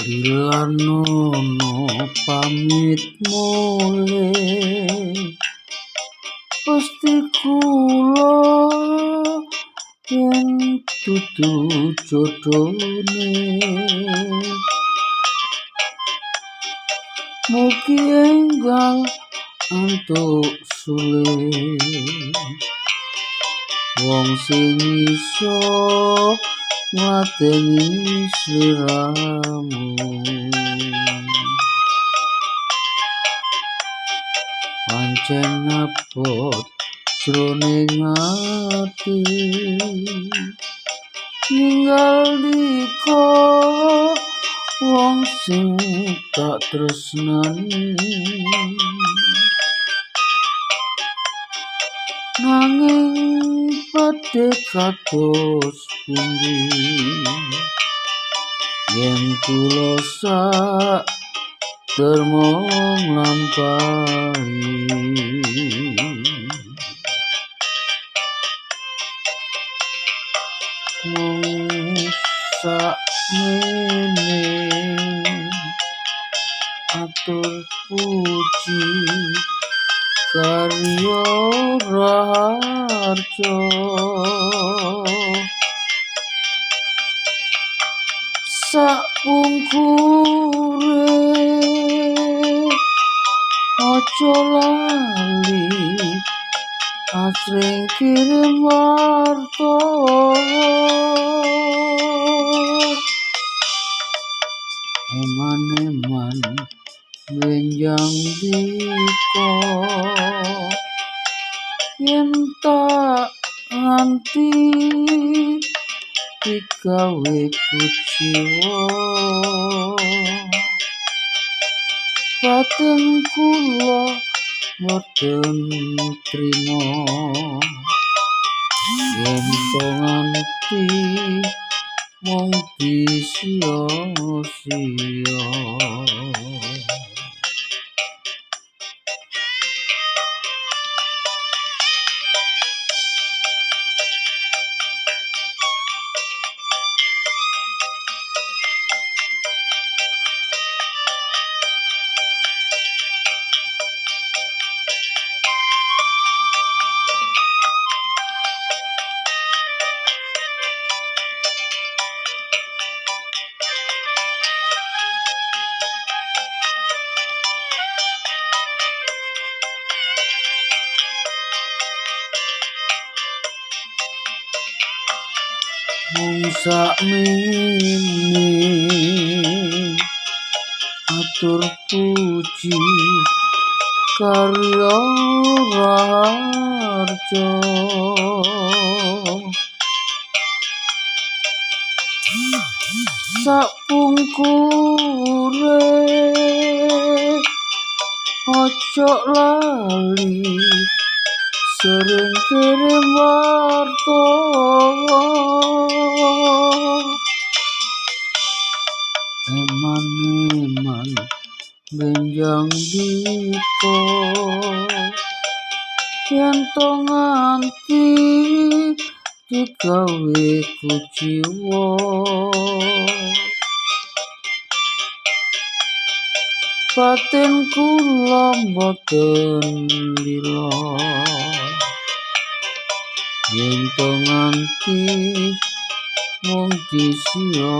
Lilanono pamit mulih, pasti kula yen dudu jodhone. Mugi enggal antuk sulih, wong sing iso ngladeni sliramu. Pancen abot jroning ati, ninggal dika wong sing tak tresnani. Nanging badhe kados pundi yen kula sak derma nglampahi. Mung sakmene atur puji karya raharja, sapungkure aja lali asring kirim warta. Eman-eman benjang dika yen tak nganti digawe kuciwa, batin kula boten trima yen to nganti mung disia-sia. Mung sakmene atur puji karya raharja, sapungkure aja lali sering kirim warta. Eman-eman benjang dika yen to nganti digawe kuciwa, batin kula boten lila yen to nganti mung disia-sia.